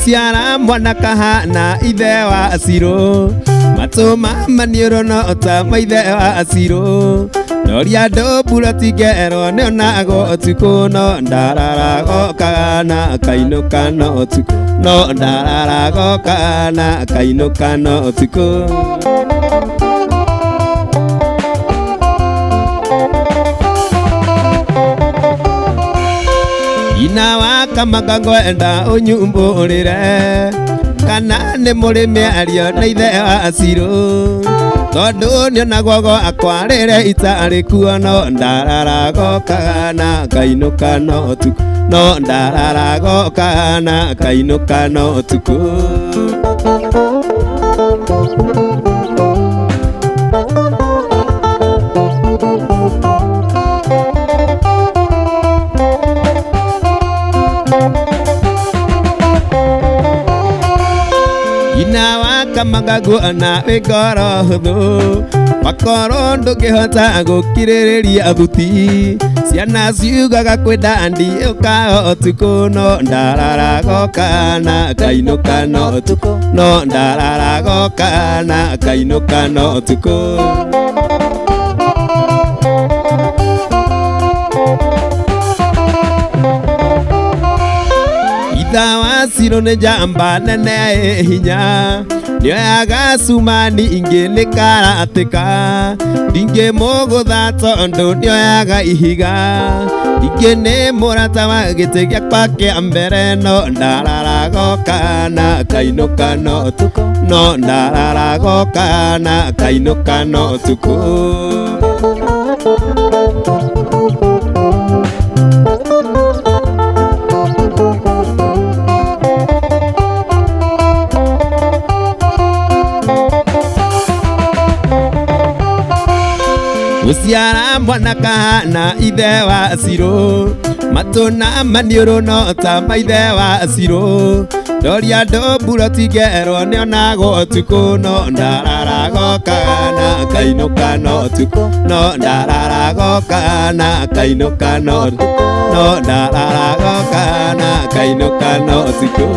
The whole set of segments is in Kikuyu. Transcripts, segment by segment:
Ciara mwana kahana ithe wa Ciro, matũ ma maniũrũ no ta maithe wa Ciro. Noria andũ mbura tingerwo nĩonagwo ũtukũ, no ndararago kana kainũka no ũtukũ, no ndararago kana kainũka no ũtukũ. Ina wa kamanga ngwenda ũnyumbũrĩre kana nĩ mũrĩ mĩario na ithe wa Ciro, tondũ nĩonagwo gwakwa rĩrĩa itarĩ kuo, no ndararago kana kainũka no ũtukũ, no ndararago kana kainũka no ũtukũ. Ina wa kamanga guona wĩ ngoro hũthũ, wakorwo ndũngĩhota gũkirĩrĩria thuti, ciana ciugaga kwĩ ndandi ũkaga ũtukũ, no ndararago kana kainũka no ũtukũ, no ndararago kana kainũka no ũtukũ. Itha wa Ciro nĩ njamba nene ĩ hinya, nĩoyaga cuma ningĩ nĩ karatĩka, ndingĩmũgũtha tondũ nĩoyaga ihiga, ningĩ nĩ mũrata wa gĩtĩ gĩakwa kĩa mbere, no ndararago kana kainũka no ũtukũ, no ndararago kana kainũka no ũtukũ. Gũciara mwana kahana ithe wa Ciro, matũ na maniũrũ no ta maithe wa Ciro, ndoria andũ mbura tingerwo nĩonagwo ũtukũ, no ndararago kana kainũka no ũtukũ, no ndararago kana kainũka no ũtukũ, no ndararago kana kainũka no ũtukũ.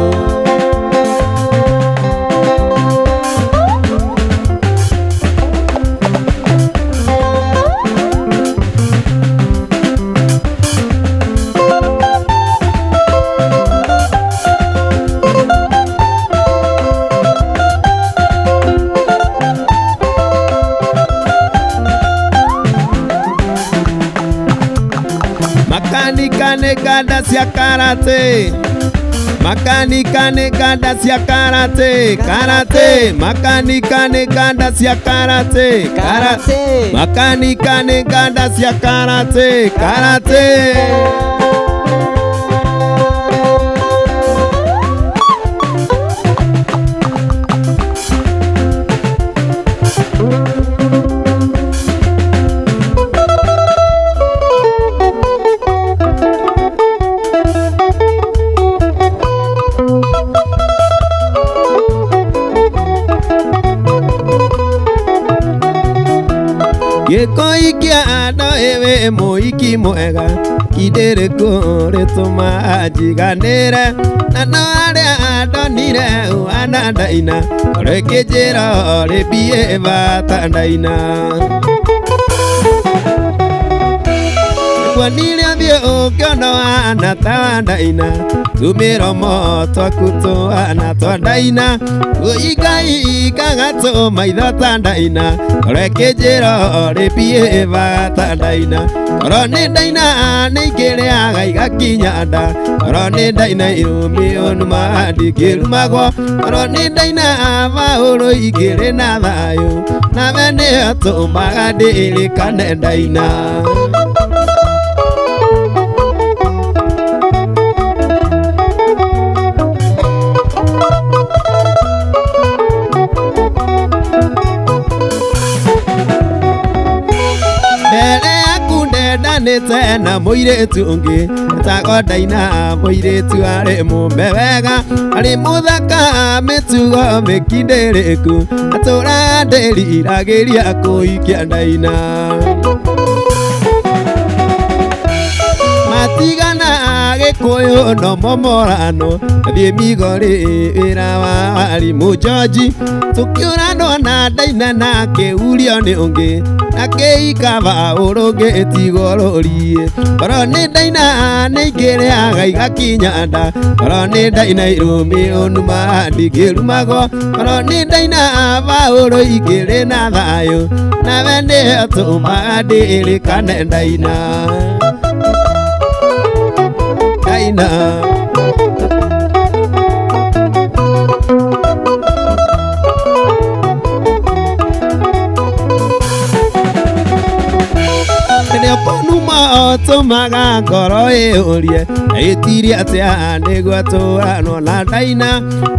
Makanika nĩ nganda cia karate, makanika nĩ nganda cia karate, karate, makanika nĩ nganda cia karate, karate, makanika nĩ nganda cia karate, karate. Gĩkũi kĩa andũ ĩwĩ mũiki mwega, kindĩrĩkũ rĩtũma njiganĩre, na no arĩa ndonire ũhana ndaina, rĩkĩnjĩra rĩmbiĩ bata ndaina. Kuonire ũthiũ ũkĩona ũhana ta wa ndaina, tũmĩromo twaku tũhana twa ndaina, ũingaingaga tũmaitho ta ndaina, rĩkĩnjĩra rĩmbiĩ bata ndaina. Korwo nĩ ndaina nĩingĩrĩaga igakinya nda, korwo nĩ ndaina irũmĩ ũnuma ndingĩrumagwo, korwo nĩ ndaina Paũlũ ingĩrĩ na thayũ, nawe nĩyo tũmaga ndĩrĩkane ndaina. Mbere yaku ndendanĩte na mũirĩtu ũngĩ, Etagwo Ndaina mũirĩtu arĩ mũmbe wega, arĩ mũthaka mĩtugo mĩkindĩrĩku, atũra ndĩriragĩria kũhikia Ndaina. Matigana Gĩkũyũ no momorano, thiĩ Migori wĩra wa warimũ George, tũkĩũranwo na Ndaina na kĩurio nĩ ũngĩ, na kĩikaba ũrũngĩ tigwo rũriĩ. Oro nĩ Ndaina nĩ ingĩrĩaga igakinya nda, oro nĩ Ndaina irũmĩ ũnuma ndingĩrumagwo, oro nĩ Ndaina baũrũ ingĩrĩ na thayũ, nawe nĩyo tũmaga ndĩrĩkane Ndaina. Ndaina. Nĩũkũnuma tũmaga ngoro ĩũrie ĩtirie atĩa nĩguo tũranwo na Ndaina,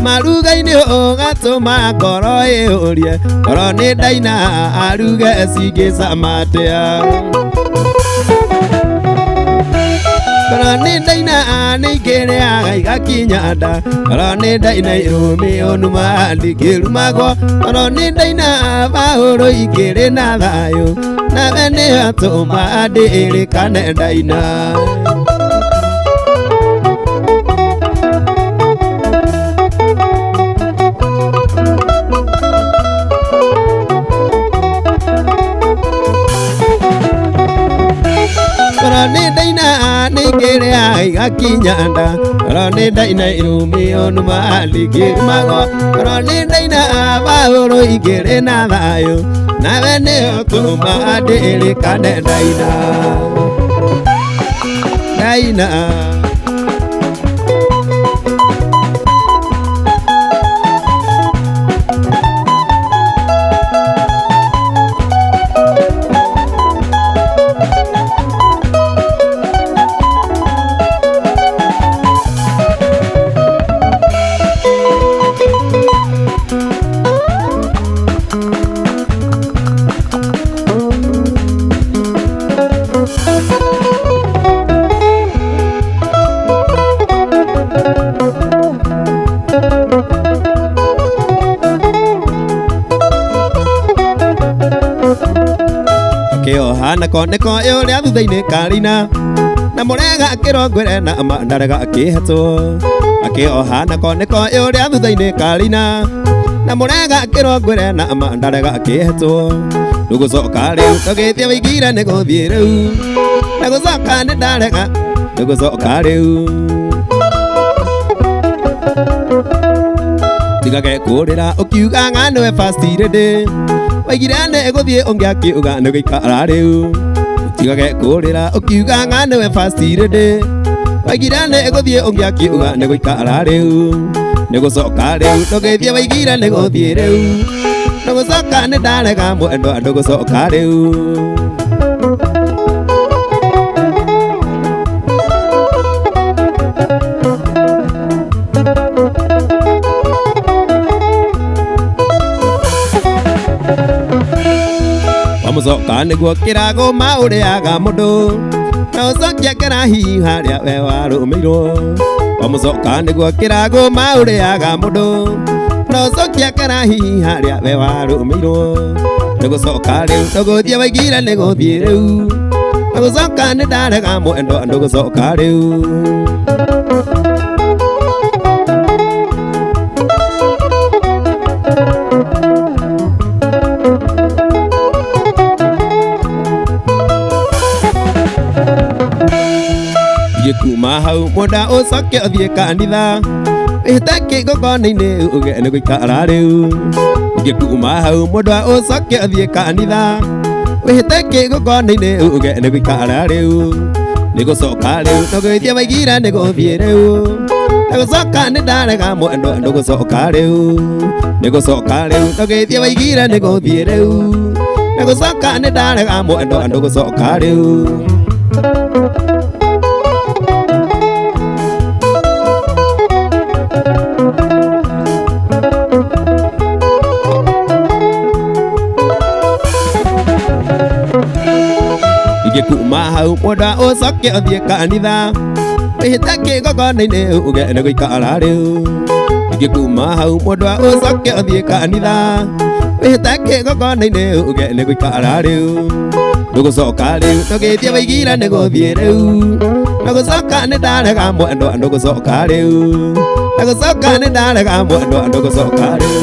maruga-inĩ ũgatũma ngoro ĩũrie ngoro nĩ Ndaina aruge cingĩcama atĩa. Ngoro nĩ Ndaina nĩ ingĩrĩaga igakinya nda, ngoro nĩ Ndaina irũmĩ ũnuma ndingĩrumagwo, ngoro nĩ Ndaina baũrũ ingĩrĩ na thayũ, nawe nĩyo tũmaga ndĩrĩkane Ndaina. Ngoro nĩ Ndaina nĩ ingĩrĩaga igakinya nda, ngoro nĩ Ndaina irũmĩ ũnuma ndingĩrumagwo, ngoro nĩ Ndaina baũrũ ingĩrĩ na thayũ, nawe nĩyo tũmaga ndĩrĩkane Ndaina. Ndaina. Akĩoha nako nĩko ũrĩa thutha-inĩ karina, na mũrega akĩrongwĩre na ndarega akĩhetwo. Akĩoha nako nĩko ũrĩa thutha-inĩ karina, na mũrega akĩrongwĩre na ndarega akĩhetwo. Ndũgũcoka rĩu ndũgĩthiĩ wĩigire nĩ gũthiĩ rĩu, na gũcoka nĩ ndarega ndũgũcoka rĩu. Tigage kũrĩra ũkiuga ng'a nĩwe first lady, waigire nĩ gũthiĩ ũngĩ akiuga nĩ gũikara rĩu. Tigage kũrĩra ũkiuga ng'a nĩwe first lady, waigire nĩ gũthiĩ ũngĩ akiuga nĩ gũikara rĩu. Nĩ gũcoka rĩu ndũgĩthiĩ waigire nĩ gũthiĩ rĩu, ndũgũcoka nĩ ndarega mwendwa ndũgũcoka rĩu. Wamũcoka nĩguo kĩragũma ũrĩaga mũndũ, na ũcokia kĩrahi harĩa we warũmĩirwo. Wamũcoka nĩguo kĩragũma ũrĩaga mũndũ, na ũcokia kĩrahi harĩa we warũmĩirwo. Ndũgũcoka rĩu ndũgũthiĩ waigire nĩ gũthiĩ rĩu, ndũgũcoka nĩ ndarega mwendwa ndũgũcoka rĩu. Thiĩ kuma hau mwenda ũcoke ũthiĩ kanitha, wĩhĩte kĩgongona-inĩ uge nĩ gũikara rĩu. Thiĩ kuma hau mwendwa ũcoke ũthiĩ kanitha, wĩhĩte kĩgongona-inĩ uge nĩ gũikara rĩu. Nĩ gũcoka rĩu ndũgĩthiĩ waigire nĩ gũthiĩ rĩu, nĩ gũcoka nĩ ndarega mwendwa ndũgũcoka rĩu. Nĩ gũcoka rĩu ndũgĩthiĩ waigire nĩ gũthiĩ rĩu, nĩ gũcoka nĩ ndarega mwendwa ndũgũcoka rĩu. Ingĩkuma hau Hau mwendwa ũcoke ũthiĩ kanitha wĩhĩte kĩgongona-inĩ uge nĩ gũikara rĩu. Ningĩ kuma hau mwendwa ũcoke ũthiĩ kanitha wĩhĩte kĩgongona-inĩ uge nĩ gũikara rĩu. Ndũgũcoka rĩu ndũgĩthiĩ wĩigire nĩ gũthiĩ rĩu. Ndũgũcoka nĩ ndarega mwendwa ndũgũcoka rĩu. Ndũgũcoka nĩ ndarega mwendwa ndũgũcoka rĩu.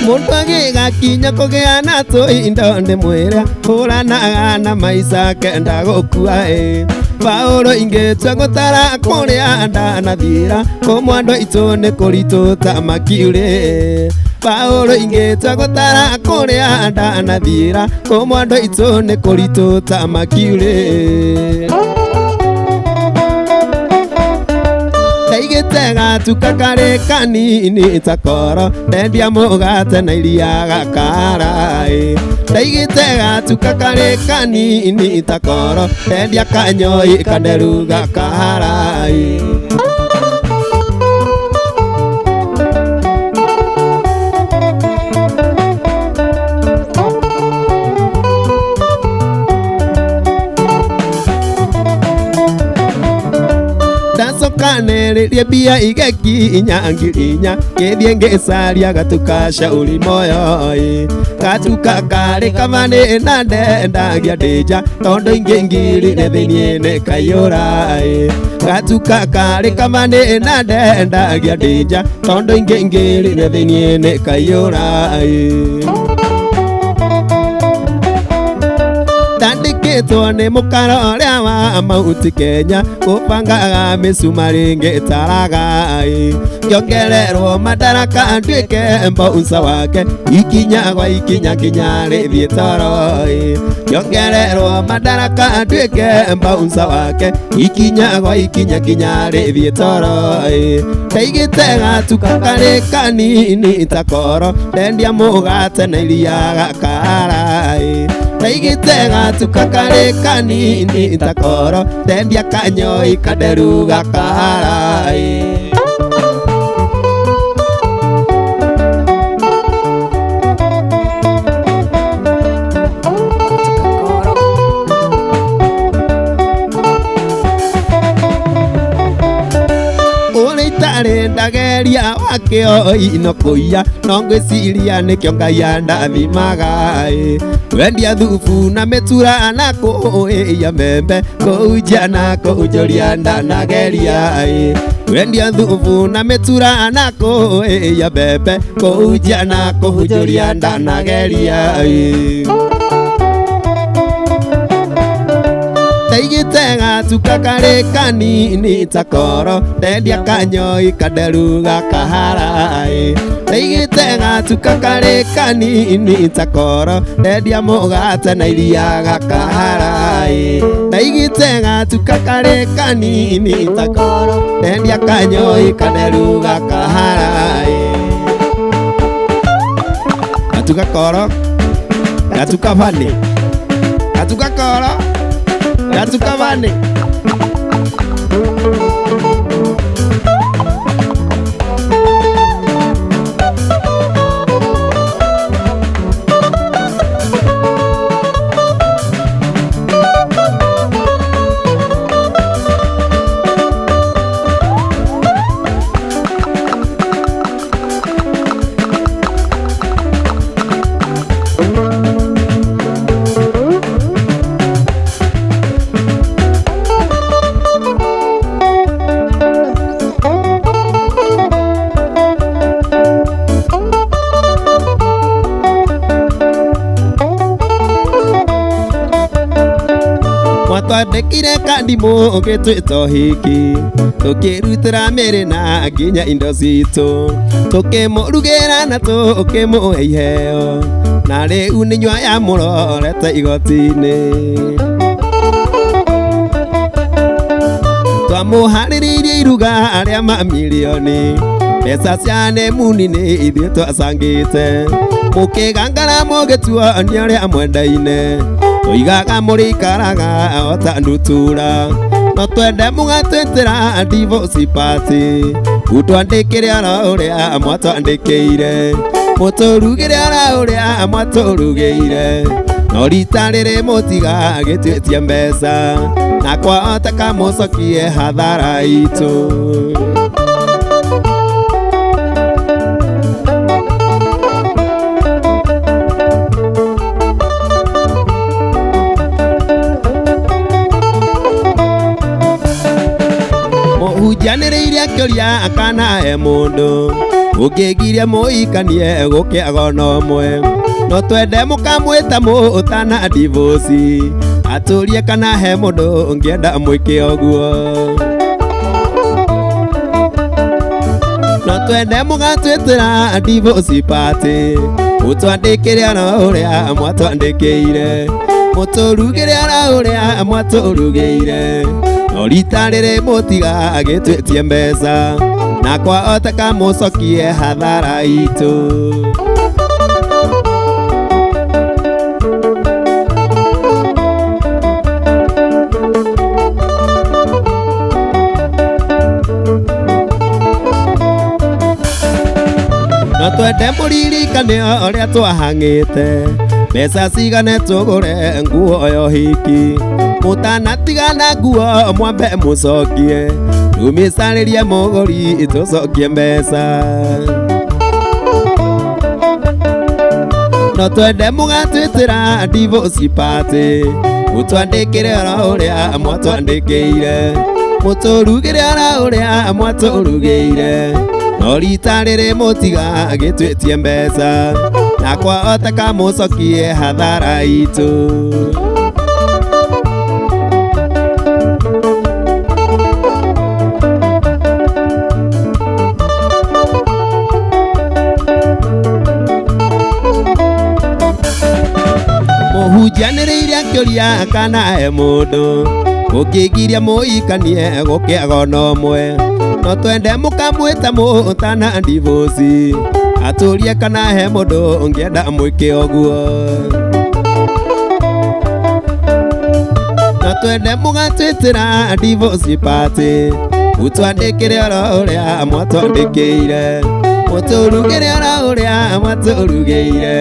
Mũndũ agĩgakinya kũgĩa na tũindo ndĩmwĩre hũranaga na maica kenda gũkua ĩ. Paũlũ ingĩtua gũtara kũrĩa ndanathiĩra kũmwandũ itũ nĩ kũritũ ta makiurĩ. Paũlũ ingĩtua gũtara kũrĩa ndanathiĩra kũmwandũ itũ nĩ kũritũ ta makiurĩ. Ndaigĩte gatuka karĩ kanini ta koro ndendia mũgate na iria gakaraĩ. Ndaigĩte gatuka karĩ kanini ta koro ndendia kanyoi kaneru gakaraĩ. Ndacokanĩrĩrie mbia igĩkinya ngiri inya ngĩthiĩ ngĩcaria gatuka shauri moyo ĩ. Gatuka karĩ kamanĩ na ndendagia ndĩ nja tondũ ingĩ ngiri nĩ thĩiniĩ nĩ kaiyũra ĩ. Gatuka karĩ kamanĩ na ndendagia ndĩ nja tondũ ingĩ ngiri nĩ thĩiniĩ nĩ kaiyũra ĩ. Ndandĩkĩtwo nĩ mũkara ũrĩa wa Mount Kenya gũbangaga mĩcumarĩ ngĩtaraga ĩ. Ngĩongererwo madaraka nduĩke bouncer wake ikinya gwa ikinya nginya rĩthiĩ toro ĩ. Ngĩongererwo madaraka nduĩke bouncer wake ikinya gwa ikinya nginya rĩthiĩ toro ĩ. Ndaigĩte gatuka karĩ kanini ta koro ndendia mũgate na iria gakara ĩ. Ndaigĩte gatuka karĩ kanini ta koro ndendia kanyoi kaderu gakara ĩ. Ũrĩa itarĩ ndageria wakĩo ino kũiya no ngwĩciria nĩkĩo Ngai andathimaga ĩ. Wendia thubu na mĩtura na kũĩa membe kũunjia na kũnjũria ndanageria ĩ. Wendia thubu na mĩtura na kũĩa mbembe kũunjia na kũnjũria ndanageria ĩ. Ndaigĩte gatuka karĩ kanini ta koro ndendia kanyoi kaderu gakahara ĩ. Ndaigĩte gatuka karĩ kanini ta koro ndendia mũgate na iria gakahara ĩ. Ndaigĩte gatuka karĩ kanini ta koro ndendia kanyoi kaderu gakahara ĩ. Gatuka koro gatuka bani gatuka koro gatuka bani. Mwatwandĩkire kandi mũgĩtwĩta ũhiki, tũkĩrutĩra mĩrĩ na nginya indo citũ, tũkĩmũrugĩra na tũkĩmũhe iheo, na rĩu nĩ nyua ya mũrorete igoti-inĩ. Twamũharĩrĩirie iruga rĩa mamirioni, mbeca cia nemuni nĩ ithuĩ twacangĩte, mũkĩgangara mũgĩtuonia ũrĩa mwendaine, tũigaga mũrĩikaraga o ta ndutura, no twende mũgatwĩtĩra divorce party, mũtwandĩkĩre oro ũrĩa mwatwandĩkĩire, mũtũrugĩre oro ũrĩa mwatũrugĩire, no rita rĩrĩ mũtigagĩtwĩtie mbeca, na kwahoteka mũcokie hathara itũ. Mũhunjanĩrĩire akĩũria kana he mũndũ ũngĩgiria mũikanie gũkĩaga ona ũmwe, no twende mũkamwĩta mũtana divorce, atũrie kana he mũndũ ũngĩenda mwĩke ũguo. No twende mũgatwĩtĩra divorce party, mũtwandĩkĩre oro ũrĩa mwatwandĩkĩire, mũtũrugĩre oro ũrĩa mwatũrugĩire, no rita rĩrĩ mũtigagĩtwĩtie mbeca, na kwahoteka mũcokie hathara itũ. No twende mũririkane ũrĩa twahang'ĩte, mbeca cigane tũgũre nguo ya ũhiki, mũtanatigana nguo mwambe mũcokie, tũmĩcarĩrie mũgũri tũcokie mbeca. No twende mũgatwĩtĩra divorce party, mũtwandĩkĩre oro ũrĩa mwatwandĩkĩire, mũtũrugĩre oro ũrĩa mwatũrugĩire, no rita rĩrĩ mũtigagĩtwĩtie mbeca, na kwahoteka mũcokie hathara itũ. Mũhunjanĩrĩire akĩũria kana he mũndũ ũngĩgiria mũikanie gũkĩaga ona ũmwe, no twende mũkamwĩta mũtana divorce, atũrie kana he mũndũ ũngĩenda mwĩke ũguo. No twende mũgatwĩtĩra divorce party, mũtwandĩkĩre oro ũrĩa mwatwandĩkĩire, mũtũrugĩre oro ũrĩa mwatũrugĩire,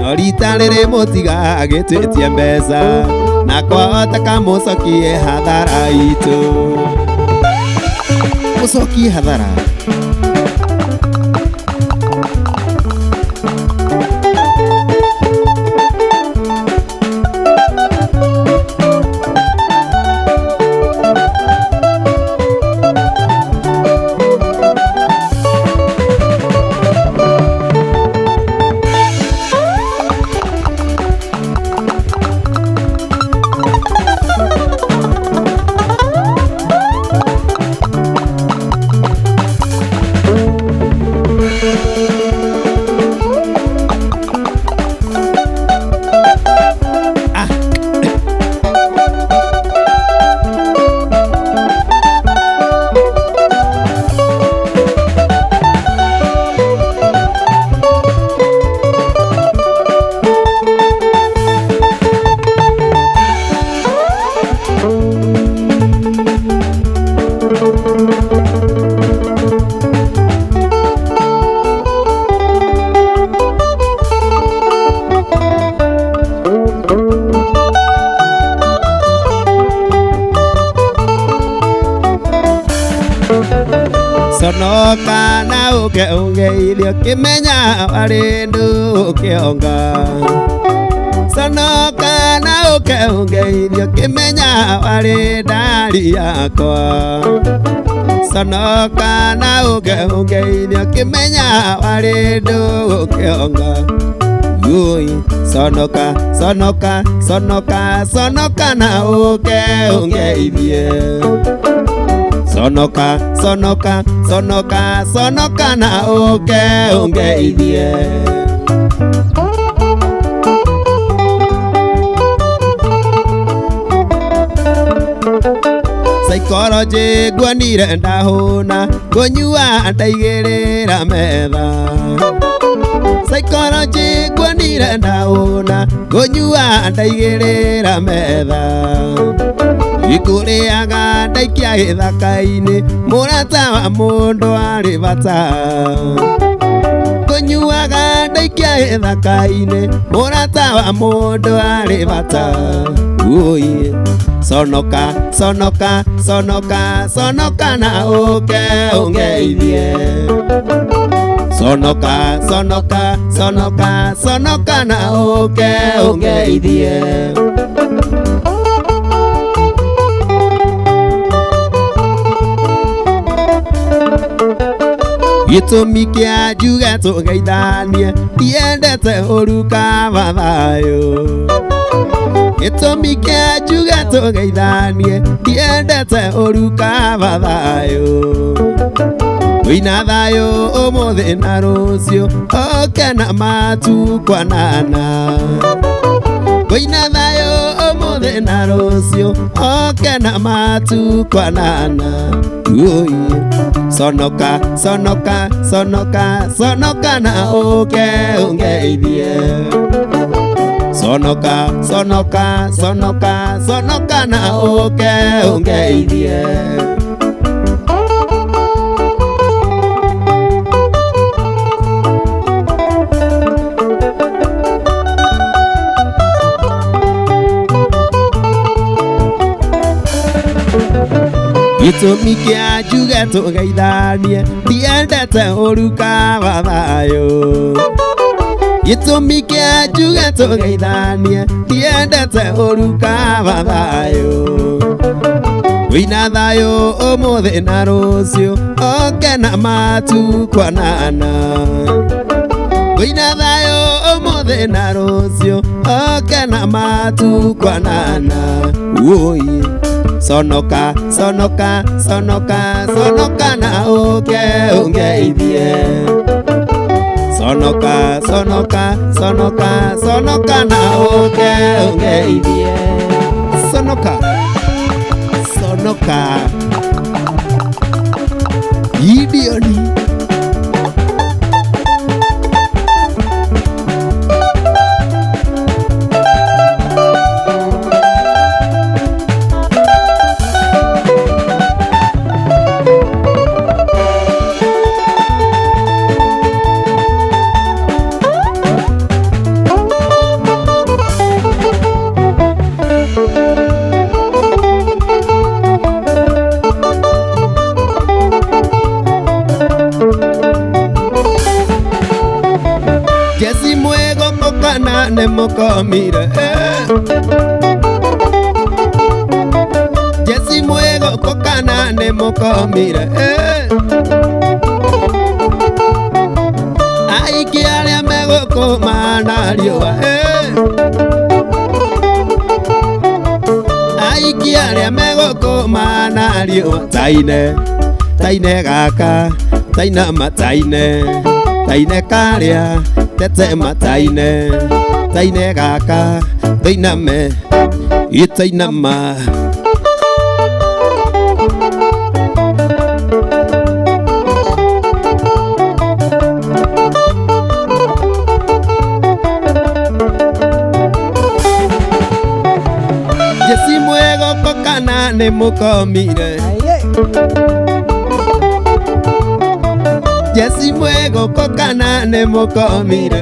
no rita rĩrĩ mũtigagĩtwĩtie mbeca, na kwahoteka mũcokie hathara itũ. Mũcokie hathara. Sonoka na ũke ũngeithie ũkĩmenya warĩ ndũkĩonga. Sonoka na ũke ũngeithie ũkĩmenya warĩ ndari yakwa. Sonoka na ũke ũngeithie ũkĩmenya warĩ ndũkĩonga. Ui, sonoka sonoka sonoka sonoka na ũke ũngeithie. Sonoka sonoka sonoka sonoka na ũke ũngeithie. Psychology nguonire ndahũna ngũnyua ndaigĩrĩra metha. Psychology nguonire ndahũna ngũnyua ndaigĩrĩra metha. Ikũrĩaga ndaikia gĩthaka-inĩ mũrata wa mũndũ arĩ bata. Kũnyuaga ndaikia gĩthaka-inĩ mũrata wa mũndũ arĩ bata. Ui, sonoka sonoka sonoka sonoka na ũke ũngeithie. Sonoka sonoka sonoka sonoka na ũke ũngeithie. Gĩtũmi kĩa njuge tũgeithanie ndiendete ũru kaba thayũ. Gĩtũmi kĩa njuge tũgeithanie ndiendete ũru kaba thayũ. Wĩna thayũ ũmũthĩ na rũciũ ũke na matukwanana. Wĩna thayũ ũmũthĩ na rũciũ ũke na matukwanana. Ui, sonoka sonoka sonoka sonoka na ũke ũngeithie. Sonoka sonoka sonoka sonoka na ũke ũngeithie. Gĩtũmi kĩa njuge tũgeithanie ndiendete ũru kaba thayũ. Gĩtũmi kĩa njuge tũgeithanie ndiendete ũru kaba thayũ. Wĩna thayũ ũmũthĩ na rũciũ ũke na matukwanana. Wĩna thayũ ũmũthĩ na rũciũ ũke na matukwanana. Ui, sonoka sonoka sonoka sonoka na ũke ũngeithie. Sonoka sonoka sonoka sonoka na ũke ũngeithie. Sonoka sonoka Gideoni. Jesse mwego kana nĩ mũkomire. Jesse mwego kana nĩ mũkomire. Aiki arĩa megũkũmana riũa. Aiki arĩa megũkũmana riũa. Taine taine gaka taina mataine taine karĩa tete mataine taine gaka tainame itainama. Jesse mwego kana nĩ mũkomire. Jesse mwego kana nĩ mũkomire.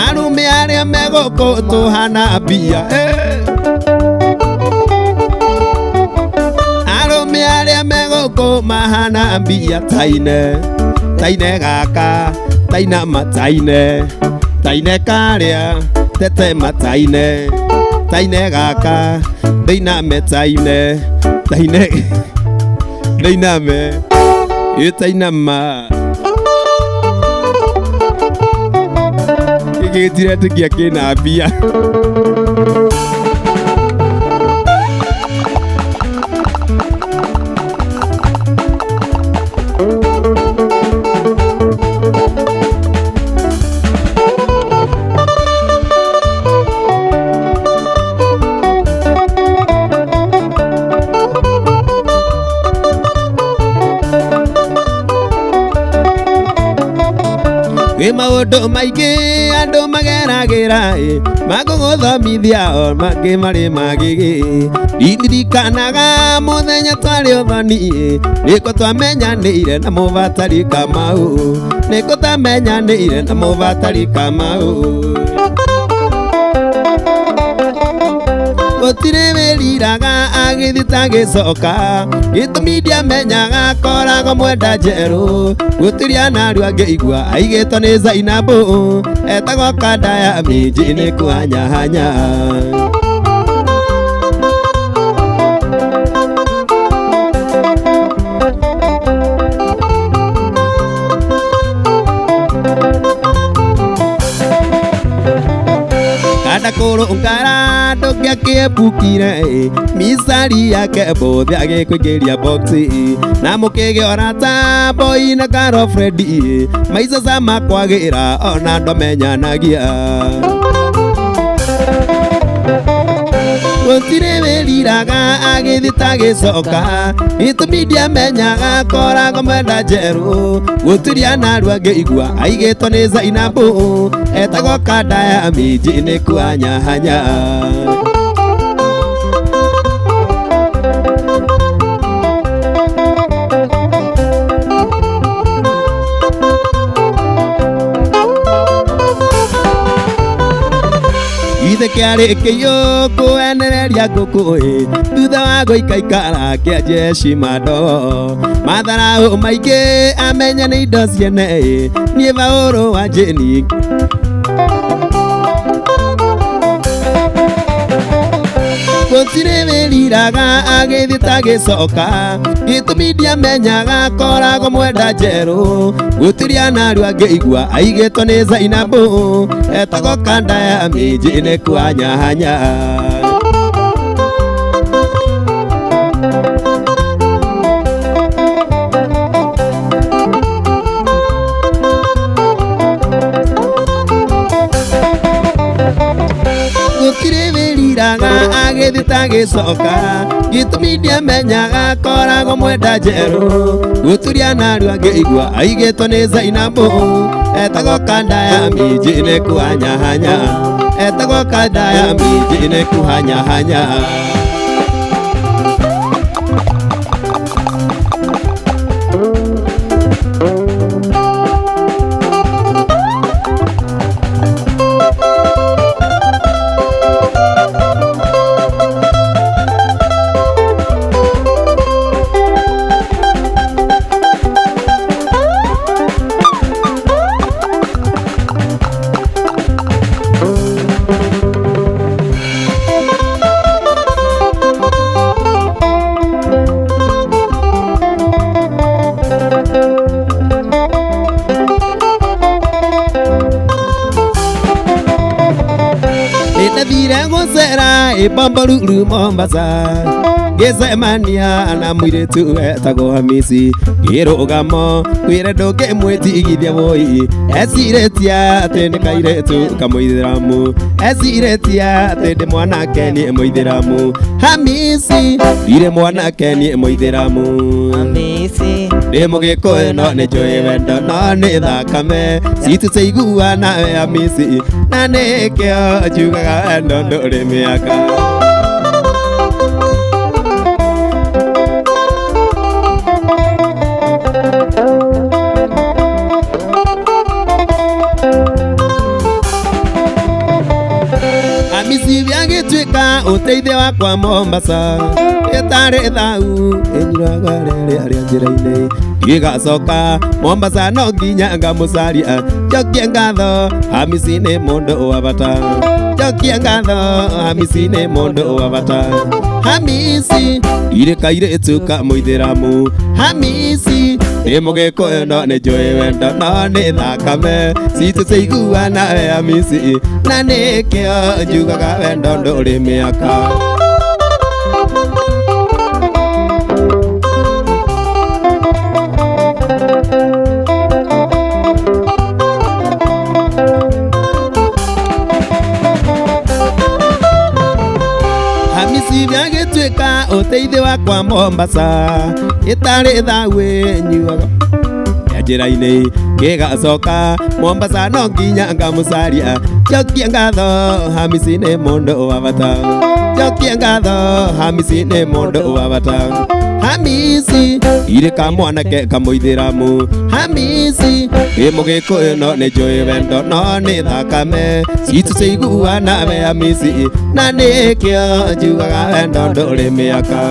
Arũme arĩa megũkũtũhana mbia. Arũme arĩa megũkũmahana mbia. Taine taine gaka taina mataine taine karĩa tete mataine taine gaka ndiname taine taine ndiname itainama. Gĩkĩ gĩtiretĩkia kĩna mbia. Kwĩ maũndũ maingĩ andũ mageragĩra ĩ, makũgũthomithia o mangĩ marĩ magigi. Ndirikanaga mũthenya twarĩ ũthoni ĩ, nĩkũ twamenyanĩire na mũbatari Kamau, nĩkũ twamenyanĩire na mũbatari Kamau. Gũtirĩ wĩriraga agĩthiĩ ta agĩcoka, gĩtũmi ndiamenyaga koragwo mwenda njerũ. Gũtirĩ anarua ngĩigua aigĩtwo nĩ Zainabu, etagwo kanda ya minji nĩ kũhanyahanya. Kanda kũrũngara ndũngĩakĩepukire, micari yake mbũthĩ agĩkũingĩria boxi, na mũkĩgĩa ũrata boy na Karo Fredi, maica sama kwagĩra ona ndomenyanagia. Gũtirĩ wĩriraga agĩthiĩ ta agĩcoka, gĩtũmi ndiamenyaga koragwo mwenda njerũ. Gũtirĩ anarua ngĩigua aigĩtwo nĩ Zainabu, etagwo kanda ya minji nĩ kũhanyahanya. Ithe kĩarĩ kĩiyũ kũenereria ngũkũ ĩ, thutha wa gũikaikara kĩanjia heshima ndogo. Matharaũ maingĩ amenya nĩ indo ciene ĩ, niĩ Baũrũ wa Jane. Gũtirĩ wĩriraga agĩthiĩ ta agĩcoka, gĩtũmi ndiamenyaga koragwo mwenda njerũ. Gũtirĩ anarua ngĩigua aigĩtwo nĩ Zainabu, etagwo kanda ya minji nĩ kũhanyahanya. Gũtirĩ wĩriraga agĩthiĩ ta agĩcoka, gĩtũmi ndiamenyaga koragwo mwenda njerũ. Gũtirĩ anarua ngĩigua aigĩtwo nĩ Zainabu, etagwo kanda ya minji nĩ kũhanyahanya, etagwo kanda ya minji nĩ kũhanyahanya. Nĩndathire gũcera ĩbomboruru Mombasa, ngĩcemania na mũirĩtu wetagwo Hamisi, ngĩrũgamo kwĩre ndũngĩmwĩtigithia woi, ecirĩtie atĩ nĩ kairĩtu kamũithĩramu, ecirĩtie atĩ ndĩ mwanake niĩ mũithĩramu. Hamisi ndirĩ mwanake niĩ mũithĩramu, Hamisi ndĩ mũgĩkũyũ no nĩ njũĩ wendo no nĩ thakame citũ ciaigua nawe Hamisi, na nĩkĩo njugaga wendo ndũrĩ mĩaka. Hamisi agĩtuĩka ũteithio wakwa Mombasa, ĩtarĩ thau ĩnyuraga rĩrĩa rĩa njĩra-inĩ. Ngĩgacoka Mombasa no nginya ngamũcaria, njokie ngatho Hamisi nĩ mũndũ wa bata, njokie ngatho Hamisi nĩ mũndũ wa bata. Hamisi ndirĩ kairĩtu kamũithĩramu, Hamisi Ndĩ mũgĩkũyũ no nĩ njũĩ wendo no nĩ thakame citũ ciaiguana we Hamisi na nĩkĩo njugaga wendo ndũrĩ mĩaka. Hamisi gĩagĩtuĩka ũteithio wakwa Mombasa ĩtarĩ thawĩ nyuaga ya njĩra-inĩ ngĩgacoka Mombasa no nginya ngamũcaria. Njokie ngatho Hamisi nĩ mũndũ wa bata, njokie ngatho Hamisi nĩ mũndũ wa bata. Hamisi irĩ kamwanake kamũithĩramu Hamisi ndĩ mũgĩkũyũ no nĩ njũĩ wendo no nĩ thakame citũ ciaiguana we Hamisi na nĩkĩo njugaga wendo ndũrĩ mĩaka.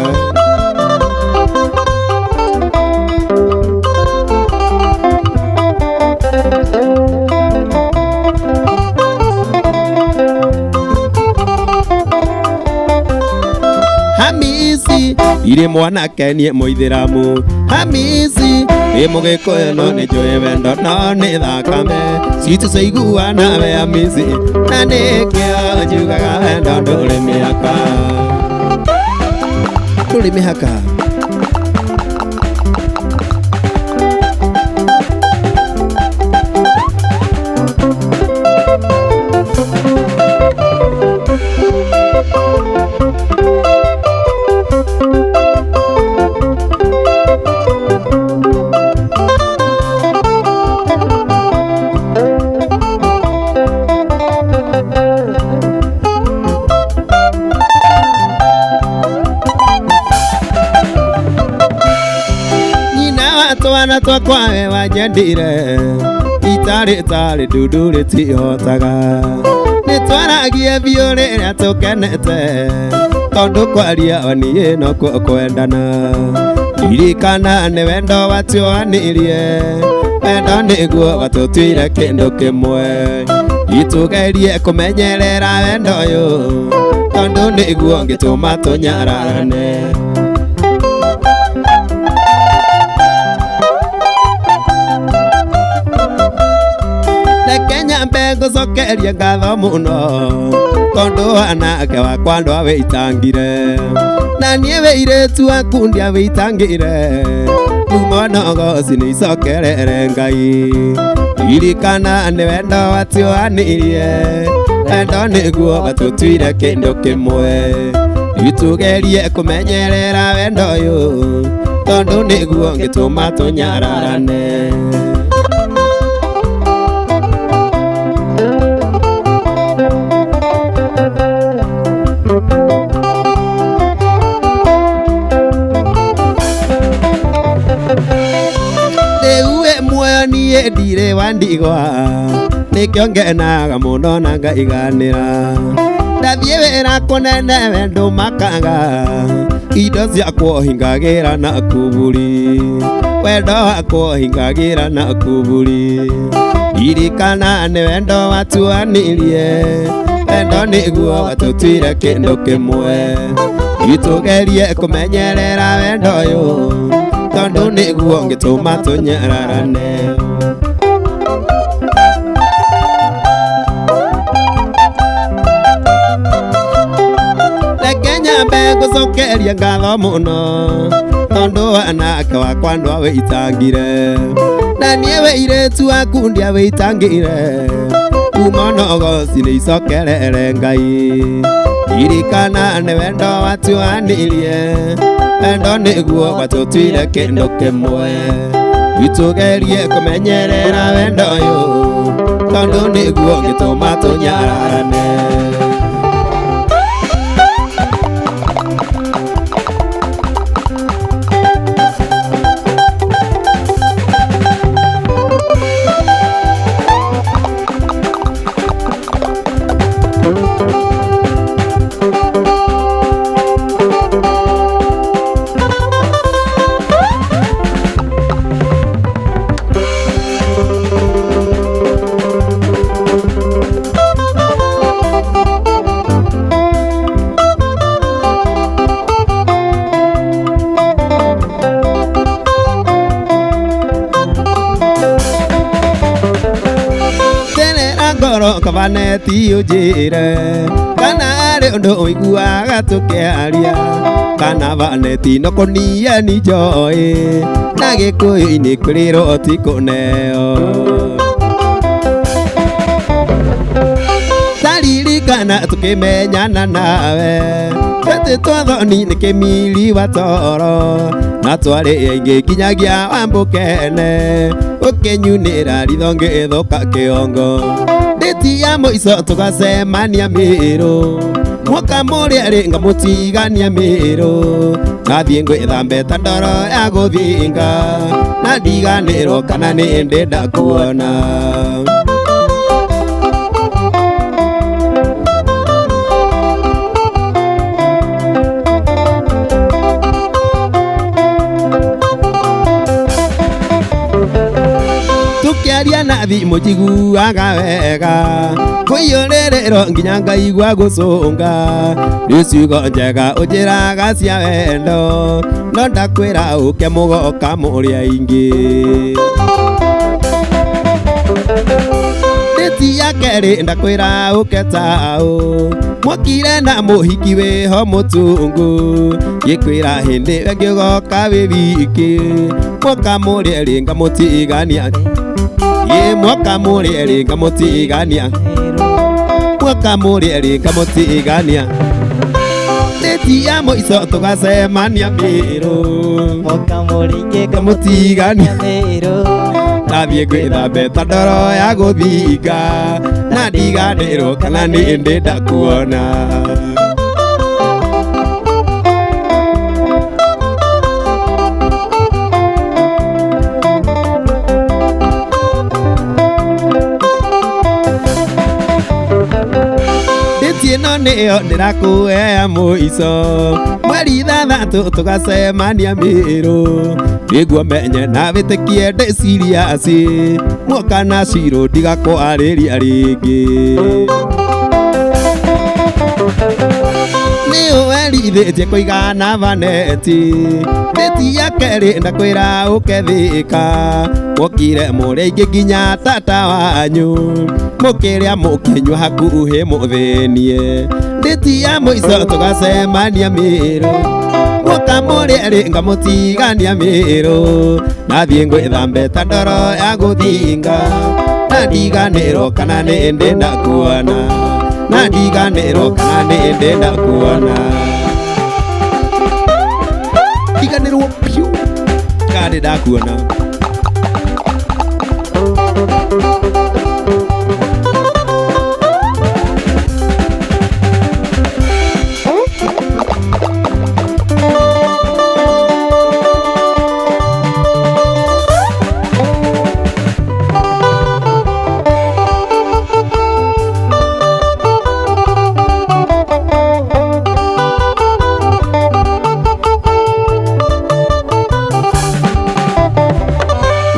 Hamisi irĩ mwanake niĩ mũithĩramu Hamisi ndĩ mũgĩkũyũ no nĩ njũĩ wendo no nĩ thakame citũ ciaiguana we Hamisi na nĩkĩo njugaga wendo ndũrĩ mĩaka, ndũrĩ mĩhaka. Twana twakwa we wanyendire itarĩ tarĩ ndundu rĩtihotaga nĩ twaragie biũ rĩrĩa tũkenete tondũ kwaria o niĩ nokuo kwendana. Ririkana nĩ wendo watuoanirie wendo nĩguo watũtuire kĩndũ kĩmwe itũgerie kũmenyerera wendo ũyũ tondũ nĩguo ũngĩtũma tũnyararane. Reke nyambe ngũcokerie ngatho mũno tondũ anake wakwa ndwawĩitangire na niĩ wĩirĩtu waku ndiawĩitangire kuma nogoci nĩ icokerere Ngai. Ririkana nĩ wendo watuoanirie wendo nĩguo watũtuire kĩndũ kĩmwe itũgerie kũmenyerera wendo ũyũ tondũ nĩguo ũngĩtũma tũnyararane. Rĩu niĩ ndirĩ wa ndigwa nĩkĩo ngenaga mũno na ngaiganĩra ndathiĩ wĩra kũnene we ndũmakaga indo ciakwa hingagĩra na kuburi wendo wakwa hingagĩra na kuburi. Ririkana nĩ wendo watuanirie wendo nĩguo watũtuire kĩndũ kĩmwe itũgerie kũmenyerera wendo ũyũ tondũ nĩguo ũngĩtũma tũnyararane. Reke nyambe ngũcokerie ngatho mũno tondũ anake wakwa ndwawĩitangire na niĩ wĩirĩtu waku ndiawĩitangire kuma nogoci nĩ icokerere Ngai. Ririkana nĩ wendo watuanirie wendo nĩguo watũtuire kĩndũ kĩmwe itũgerie kũmenyerera wendo ũyũ tondũ nĩguo ũngĩtũma tũnyararane. Ngoro kabaneti ũnjĩre kana arĩ ũndũ ũiguaga tũkĩaria kana baneti no kũnia ni njoĩ na gĩkũyũ-inĩ kwĩrĩrwo ti kũneo. Taririkana tũkĩmenyana nawe twetĩtwo thoni nĩ kĩmiri wa toro na twarĩ aingĩ nginyagia wambũkene ũkĩnyunĩra ritho ngĩthũka kĩongo. Ndĩti ya mũico tũgacemania Mĩrũ mwaka mũrĩa rĩ ngamũtigania Mĩrũ nathiĩ ngwĩthambe ta ndoro ya gũthinga na ndiganĩrwo kana nĩ ndĩ ndakuona. Tukiaria na thimũ njiguaga wega kũiyũrĩrĩrwo nginya ngaigua gũcũnga nĩ ciugo njega ũnjĩraga cia wendo no ndakwĩra ũke mũgoka mũrĩ aingĩ. Ndĩti ya kerĩ ndakwĩra ũke taũ mwokire na mũhiki wĩho mũtungu ngĩkwĩra hĩndĩ ĩyo ngĩgoka wĩ wiki mwoka mũrĩ erĩ ngamũtigania ĩ mwoka mũrĩ erĩ ngamũtigania mwoka mũrĩ erĩ ngamũtigania. Ndĩti ya mũico tũgacemania Mĩrũ Mwaka mũrĩ ngamũtigania Mĩrũ nathiĩ ngwĩthambe ta ndoro ya gũthinga na ndiganĩrwo kana nĩ ndĩ ndakuona. Ndĩti ĩno nĩyo ndĩrakũhea mũico mweri ithathatũ tũgacemania Mĩrũ nĩguo menye na wĩtĩkie ndĩ serious mwoka na Cirũ ndigakwarĩria rĩngĩ. Nĩ ũwerithĩtie kũigana vaneti ndĩti ya kerĩ ndakwĩra ũke Thĩka mwokire mũrĩ aingĩ nginya tata wanyu mũkĩrĩa mũkĩnyua hakuhĩ mũthĩnie ndĩti ya mũico tũgacemania Mĩrũ mwoka mũrĩ erĩ ngamũtigania Mĩrũ nathiĩ ngwĩthambe ta ndoro ya gũthinga na ndiganĩrwo kana nĩ ndĩ ndakuona na ndiganĩrwo kana nĩ ndĩ ndakuona. Ndiganĩrwo biũ kana nĩ ndakuona.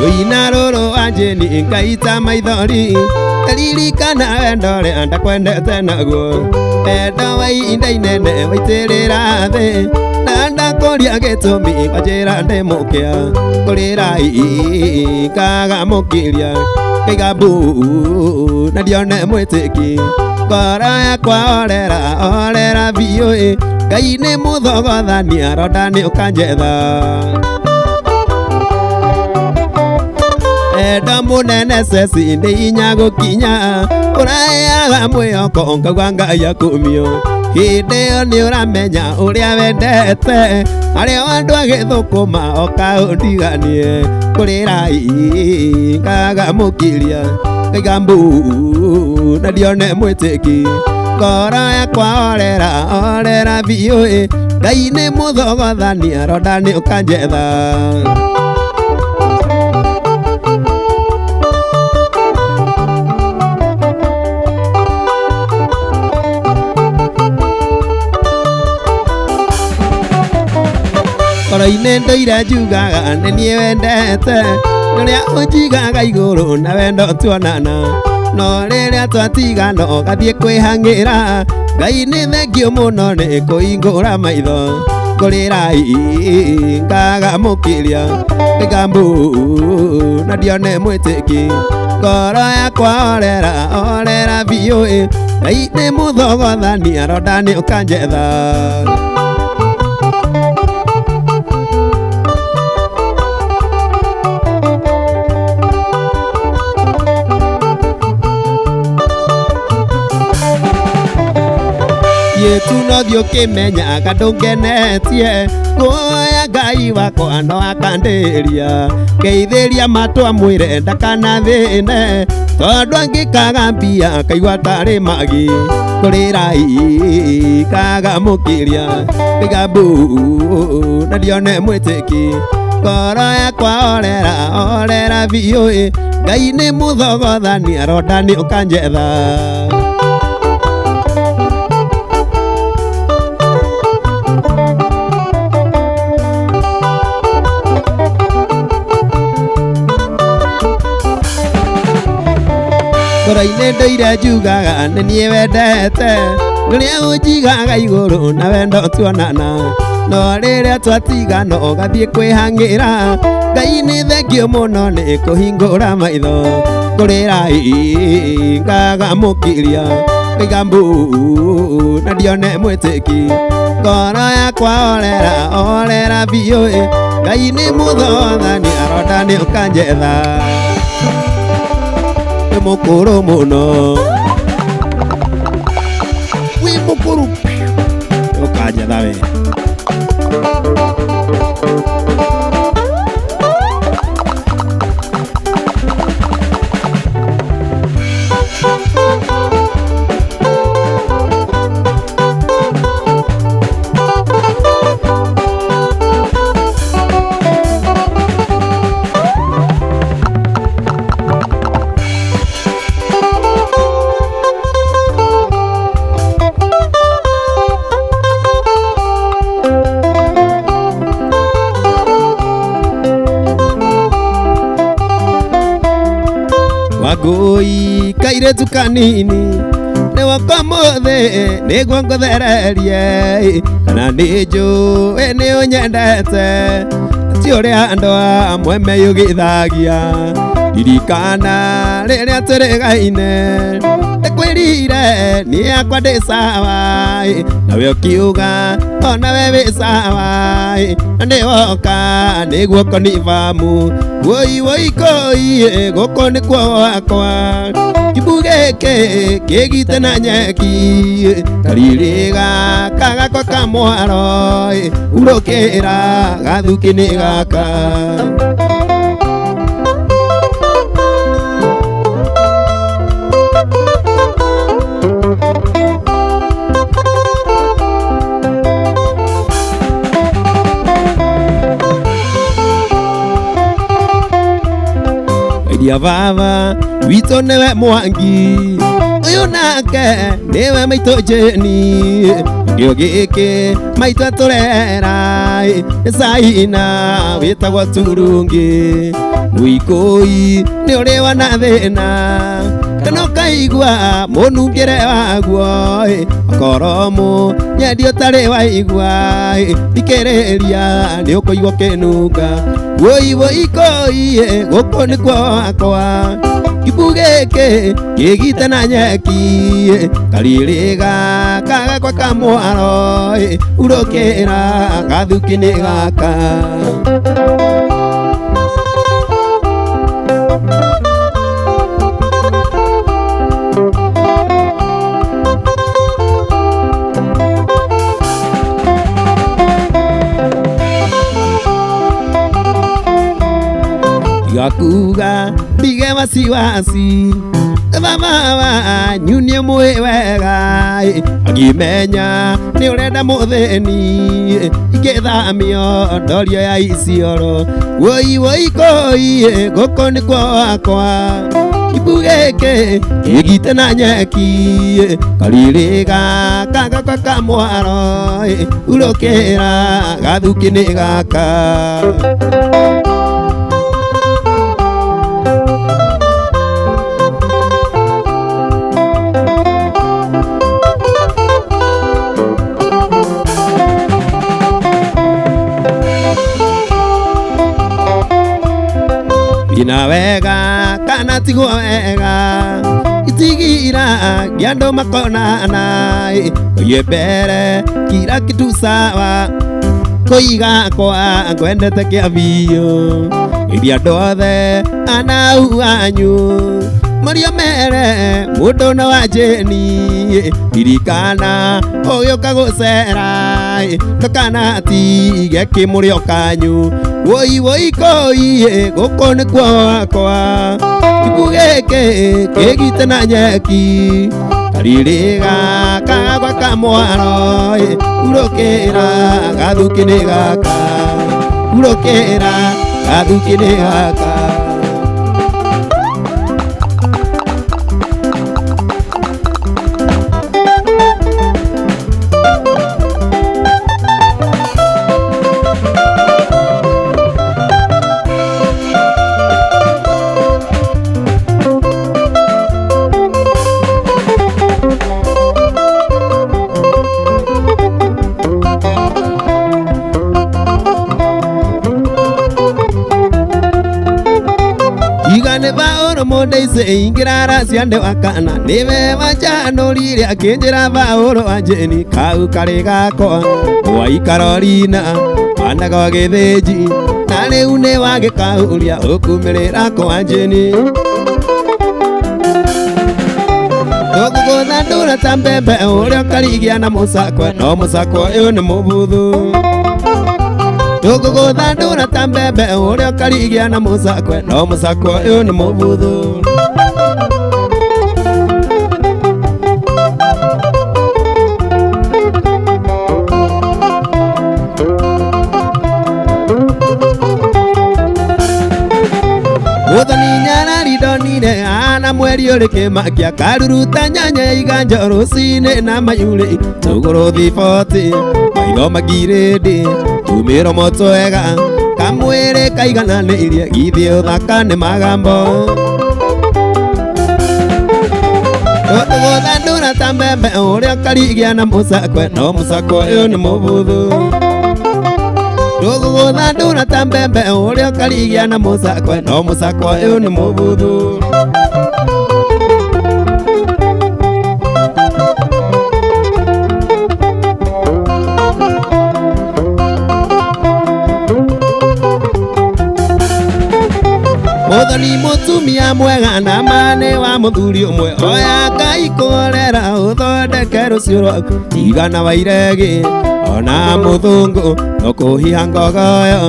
Rũina rũrũ wanjĩni ngaita maithori ririkana wendo ũrĩa ndakwendete naguo wendo wa ihinda inene waitĩrĩra thĩ na ndakũria gĩtũmi wanjĩra ndĩ mũkĩa kũrĩra ngaga mũkiria ngaiga mbu na ndione mwĩtĩki ngoro yakwa orera orera biũ ĩ Ngai nĩ mũthogothani aronda nĩ ũkanjetha. Enda mũnene ceci nĩ inya gũkinya ũraheaga mwĩhoko ngauga Ngai akumio hĩndĩ ĩyo nĩ ũramenya ũrĩa wendete arĩa andũ agĩthũkũma oka ũndiganie kũrĩra ngaga mũkiria ngaiga mbu na ndione mwĩtĩki ngoro yakwa orera orera biũ ĩ Ngai nĩ mũthogothani aronda nĩ ũkanjetha. Ngoro-inĩ ndũire njugaga nĩ niĩ wendete ũrĩa ũnjigaga igũrũ na wendo tuonana no rĩrĩa twatigana ũgathiĩ kwĩhang'ĩra Ngai nĩ thengiũ mũno nĩ kũhingũra maitho ngũrĩra ngaga mũkiria ngaiga mbu na ndione mwĩtĩki. Ngoro yakwa orera orera biũ ĩ Ngai nĩ mũthogothani aronda nĩ ũkanjetha. Yetu no thiĩ ũkĩmenyaga ndũngenetie Kuoya Ngai wakwa no akandĩria Ngeithĩria matwa mwĩre ndakanathĩne Tondũ angĩkaga mbia akaigua tarĩ magi Kũrĩrai kaga mũkĩria Kaiga mbu na ndione mwĩtĩki Ngoro yakwa orera orera biũ ĩ Ngai nĩ mũthogothani aronda nĩ ũkanjetha. Ngoro-inĩ ndũire njugaga nĩ niĩ wendete Rĩrĩa ũnjigaga igũrũ na wendo tuonana No rĩrĩa twatigana ũgathiĩ kwĩhang'ĩra Ngai nĩ thengio mũno nĩ kũhingũra maitho Ngũrĩrai ngaga mũkiria Ngaiga mbu na ndione mwĩtĩki Ngoro yakwa orera orera biũ ĩ Ngai nĩ mũthothani aronda nĩ ũkanjetha. Wĩ mũkũrũ mũno wĩ mũkũrũ ũkanjetha we. Wangũi kairĩtu kanini nĩwoka mũthĩ nĩguo ngũthererie Kana nĩ njũĩ nĩ ũnyendete Ti ũrĩa andũ amwe meyugithagia Ririkana rĩrĩa tũrĩgaine Ndĩkwĩrire niĩ yakwa ndĩ sawa Nawe ũkiuga onawe wĩ sawa Na nĩwoka nĩguo konibamu Woi woi koi gũkũ nĩkuo gwakwa Kĩmbu gĩkĩ kĩgite na nyeki Kariri gaka gakwa ka mwaro Urũkĩra gathukĩ nĩ gaka. Iria baba witũ nĩwe Mwangi Ũyũ nake nĩwe maitũ Jeni Kĩo gĩkĩ maitũ atũrera Nĩ Caina wĩtagwo Turungi Mũikũi nĩ ũrĩ wana thĩna Kana ũkaigua mũnungĩre waguo Okorwo mũnyendi ũtarĩ waigua Thikĩrĩria nĩ ũkũigua ũkĩnunga Woi woi koi gũkũ nĩkuo gwakwa Kĩmbu gĩkĩ kĩgite na nyeki Kariri gaka gakwa ka mwaro Urũkĩra gathukĩ nĩ gaka. Gakuga ndige wasiwasi Baba wanyu nĩ mũĩ wega Angĩmenya nĩ ũrenda mũthĩni Ingĩthamio ndorio ya Isiolo Woi woi koi gũkũ nĩkuo gwakwa Kĩmbu gĩkĩ kĩgite na nyeki Kariri gaka gakwa ka mwaro Urũkĩra gathukĩ nĩ gaka. Ina wega kana Ndũkanatigwo wega itigira ngĩa andũ makonana kũiye mbere kila kitu sawa kũiga kwa ngwendete kĩa biũ iria andũ othe anau anyu maria mere mũndũ no wa njĩni ririkana ũgĩũka gũcera ndũkanatige kĩmũrĩo kanyu woi woi koi gũkũ nĩkuo gwakwa kibu gĩkĩ kĩgite na nyeki karĩrĩga kagwa kamwaro urũkĩra gathukĩ nĩ gaka urũkĩra gathukĩ nĩ gaka. Igane Paũlũ mũndeice ingĩrara cia wakana nĩwe wanjanũrire akĩnjĩra Paũlũ wa Jeni kau karĩ gakwa wai Karolina wanaga gĩthĩnji na rĩu nĩ wagĩkaũria ũkumĩrĩra kwa Jeni tũgũgũthandũra ta mbembe ũrĩa ũkarigia na mũcakwe no mũcakwe ũyũ nĩ mũbuthu tũgũgũthandũra ta mbembe ũrĩa ũkarigia na mũcakwe no mũcakwe ũyũ nĩ mũbuthu. Mũthoni nyarari ndonire ana mweri ũrĩ kĩmakia karuruta nyanya iganja rũcinĩ na mayurĩ tũgũrũ thiboti maitho magirĩndĩ tumĩromo twega kamwĩrĩ kaigananĩirie githĩ ũthaka nĩ magambo tũgũthandũra ta mbembe ũrĩa ũkarigia na mũcakwe no mũcakwe ũyũ nĩ mũbuthu tũgũgũthandũra ta mbembe ũrĩa ũkarigia na mũcakwe no mũcakwe ũyũ nĩ mũbuthu. Mũthoni mũtumia mwega na mane wa mũthuri ũmwe oya Ngai kũrera ũthondeke rũciũ rwaku tigana wa iregi ona mũthũngũ no kũhiha ngogoyo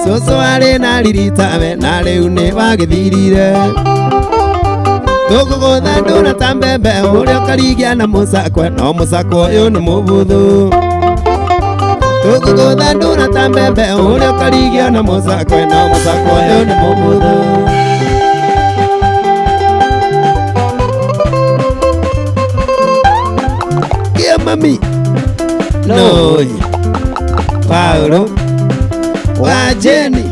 cũcũ arĩ na riritawe na rĩu nĩ wagĩthirire tũgũgũthandũra ta mbembe ũrĩa ũkarigia na mũcakwe no mũcakwe ũyũ nĩ mũbuthu tũgũgũthandũra ta mbembe ũrĩa ũkarigia na mũcakwe no mũcakwe ũyũ nĩ mũbuthu. Mami no Paũlũ wa Jeni.